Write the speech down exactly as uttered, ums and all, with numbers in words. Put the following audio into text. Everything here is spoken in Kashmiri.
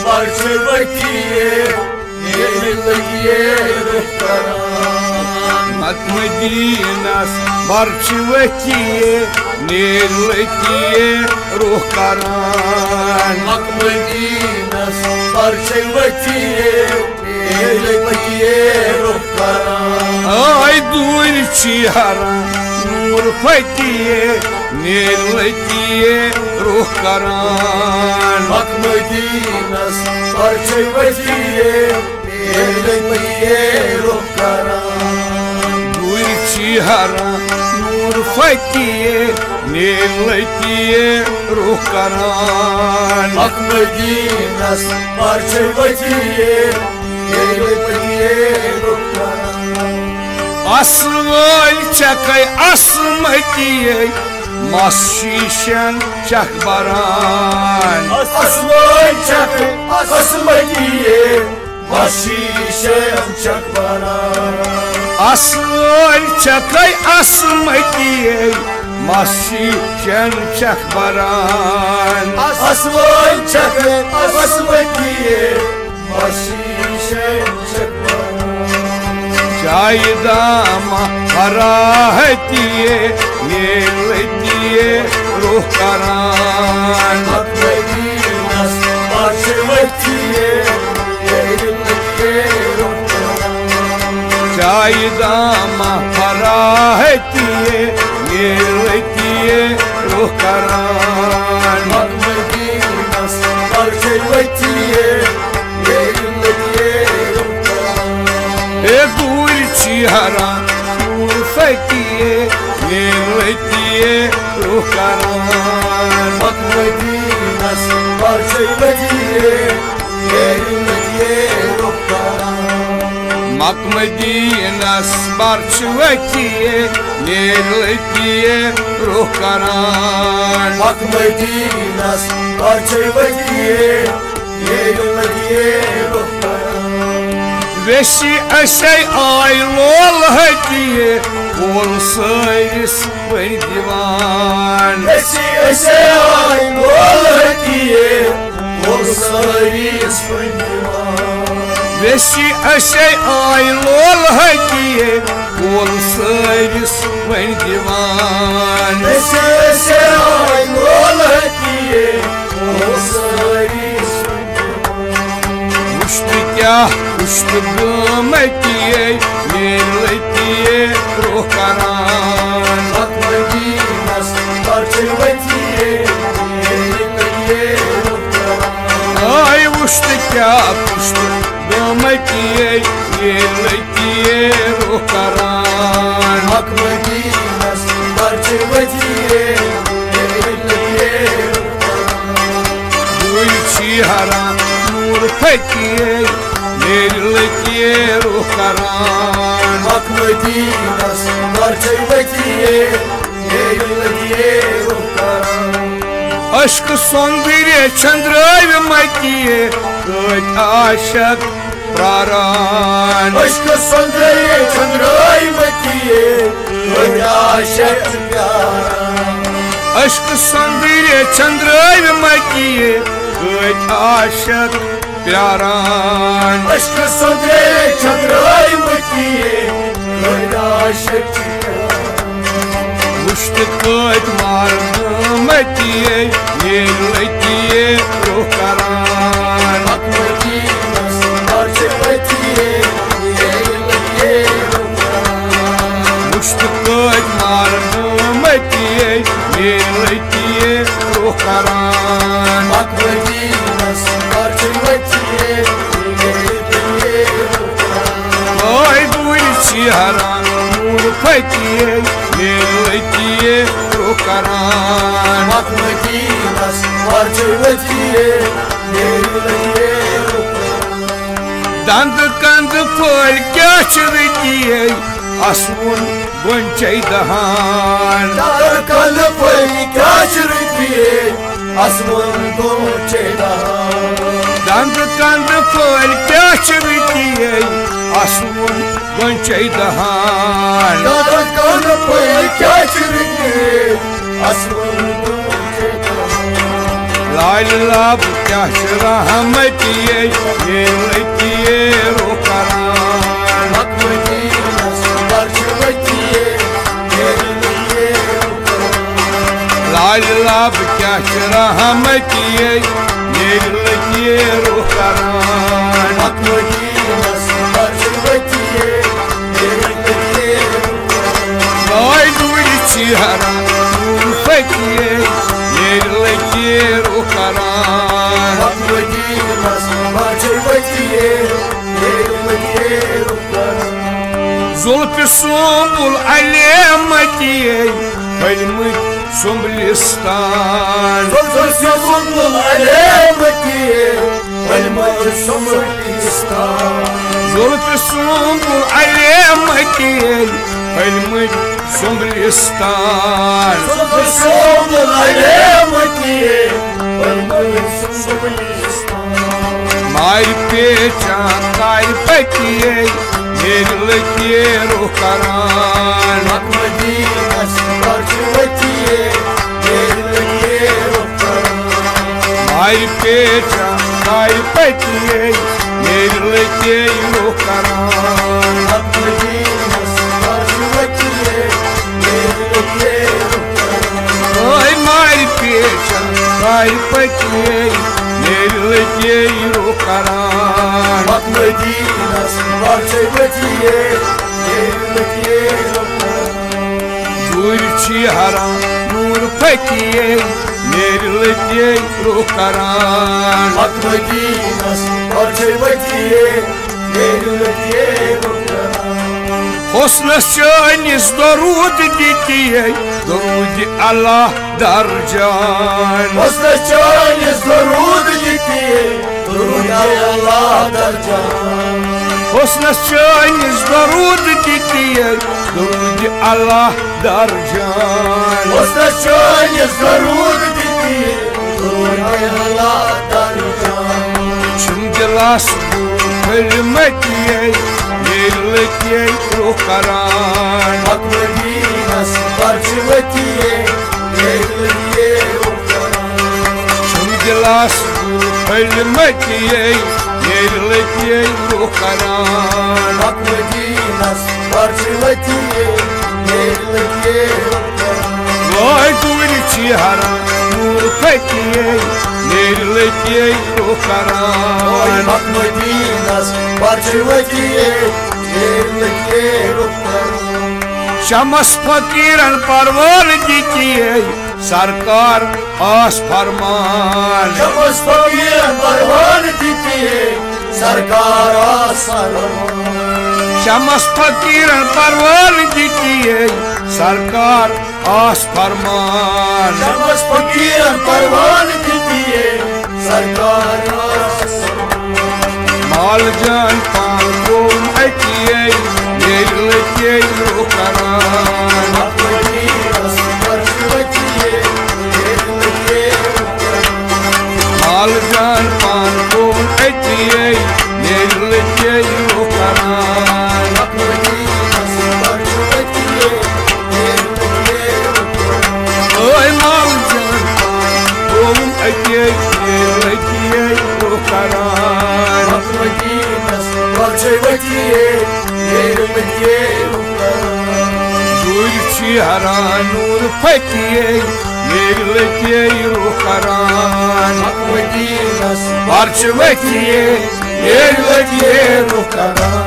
پرچے وتی ییٚلہِ لگیے روح کران۔ مکہ مدینس پرچے وتی ییٚلہِ لگیے روح کران۔ مکہ مدینس پرچے وتی ییٚلہِ لگیے روح کران۔ آے دوٗرِ چہرہ نور فتی ییٚلہِ لگیے روح کران۔ مکہ مدینس پرچے وتی ییٚلہِ لگیے روح کران۔ دوٗرِ چہرہ نور فتی ییٚلہِ لگیے روح کران۔ مکہ مدینس پرچے وتی ییٚلہِ لگیے روح کران۔ اصل وٲلۍ چھکے عصمتی مس شیشن چکھ بران۔ اصل وٲلۍ چھکے عصمتی مس شیشن چکھ بران۔ اصل وٲلۍ چھکے عصمتی مس شیشن چکھ بران۔ اصل وٲلۍ چھکے عصمتی مس شیشن چکھ بران۔ چایہِ دامہ فراہتی ییٚلہِ لگیے روح کران۔ مکہ مدینس پرچے وتی ییٚلہِ لگیے روح کران۔ چایہِ دامہ فراہتی ییٚلہِ لگیے روح کران۔ مکہ مدینس پرچے وتی ییٚلہِ لگیے روح کران۔ اے دوٗرِ چہرہ نور فتی ییٚلہِ لگیے روح کران۔ مکہ مدینس پرچے وتی ییٚلہِ لگیے روح کران۔ مکہ مدینس پرچے وتی ییٚلہِ لگیے روح کران۔ مکہ مدینس پرچے وتی ییٚلہِ لگیے روح کران۔ ویسی اسے آے لول ہتی کول سٲرِس وۄنۍ دِوان۔ ویسی اسے آے لول ہتی کول سٲرِس وۄنۍ دِوان۔ ویسی اسے آے لول ہتی کول سٲرِس وۄنۍ دِوان۔ ویسی اسے آے لول ہتی کول سٲرِس وۄنۍ دِوان۔ وُچھ تہٕ کیٛاہ وُچھ تہٕ گٲمتی میلتی روح کران۔ مکہ مدینس پرچے وتی میلتی روح کران۔ آے وُچھ تہٕ کیٛاہ وُچھ تہٕ گٲمتی میلتی روح کران۔ مکہ مدینس پرچے وتی میلتی روح کران۔ دوٗرِ چہرہ نور فتی میلتی روح کران۔ مکہ مدینس پرچے وتی میلتی روح کران۔ اشک سۄندرِ چندرٲوۍ متی کٲتۍ عاشق پیاران۔ اشک سۄندرِ چندرٲوۍ متی کٲتۍ عاشق پیاران۔ اشک سۄندرِ چندرٲوۍ متی کٲتۍ عاشق پیاران۔ اشک سۄندرِ چندرٲوۍ متی کٲتۍ عاشق پیاران۔ وُچھ تہٕ کٲتۍ مردم متی میلتی روح کران۔ مکہ مدینس پرچے وتی میلتی روح کران۔ وُچھ تہٕ کٲتۍ مردم متی میلتی روح کران۔ مکہ مدینس پرچے وتی میلتی روح کران۔ آے دوٗرِ چہرہ نور فتی میلتی روح کران۔ مکہ مدینس پرچے وتی میلتی روح کران۔ دند کند پھٔلۍ کیٛاہ چھِ رٔتی اسوُن گۄنچے دہان۔ دند کند پھٔلۍ کیٛاہ چھِ رٔتی اسوُن گۄنچے دہان۔ دند کند پھٔلۍ کیٛاہ چھِ رٔتی اسوُن گۄنچے دہان۔ دند کند پھٔلۍ کیٛاہ چھِ رٔتی اسوُن گۄنچے دہان۔ لالہِ لب کیٛاہ چھِ رحمتی، ییٚلہِ لٔتی رُخ کران۔ لالہِ لب کیٛاہ چھِ رحمتی، ییٚلہِ لٔتی رُخ کران۔ لالہِ دوٗرِ چہرہ نوٗر فقیٖر، ییٚلہِ لٔتی رُخ کران۔ زُلفِ سُنبُل علیمتی، پھٔلمٕتۍ سُنبلستان۔ زُلفِ سُنبُل علیمتی، پھٔلمٕتۍ سُنبلستان۔ زُلفِ سُنبُل علیمتی، پھٔلمٕتۍ سُنبلستان۔ زُلفِ سُنبُل علیمتی، پھٔلمٕتۍ سُنبلستان۔ مارِ پیچان تارِ پتی، ییٚلہِ لٔتی رُخ کران۔ مارِ پیچان تارِ پتی، ییٚلہِ لٔتی رُخ کران۔ ٲے مارِ پیچان تارِ پتی، ییٚلہِ لٔتی رُخ کران۔ دوٗرِ چہرہ نوٗر فقیٖر، ییٚلہِ لٔتی رُخ کران۔ حسنس چٲنِس درود دِتی، درود اللہ درجان۔ حسنس چٲنِس درود دِتی، درود اللہ درجان۔ چھُم دِلس گُل پھٔلمتی، ییٚلہِ لٔتی رُخ کران۔ چھُم دِلس گُل پھٔلمتی، ییٚلہِ لٔتی رُخ کران۔ وٲے دوٗرِ چہرہ نوٗر فقیٖر، ییٚلہِ لٔتی رُخ کران۔ شمس فقیٖرن پروانہٕ دِتی، سرکار آس فرمان۔ شمس فقیٖرن پروانہٕ دِتی، سرکار آس فرمان۔ شمس فقیٖرن پروانہٕ دِتی، سرکار آس فرمان۔ شمس فقیٖرن پروانہٕ دِتی، سرکار آس فرمان۔ مال جان پان گوٚم اتی، ییٚلہِ لٔتی رُخ کران۔ مال جان پان گوٚم اتی، ییٚلہِ لٔتی رُخ کران۔ ٲے مال جان پان گوٚم اتی، ییٚلہِ لٔتی رُخ کران۔ دوٗرِ چہرہ نوٗر فقیٖر، ییٚلہِ لٔتی رُخ کران۔ پرچہِ ؤتھِتھ، ییٚلہِ لٔتی رُخ کران۔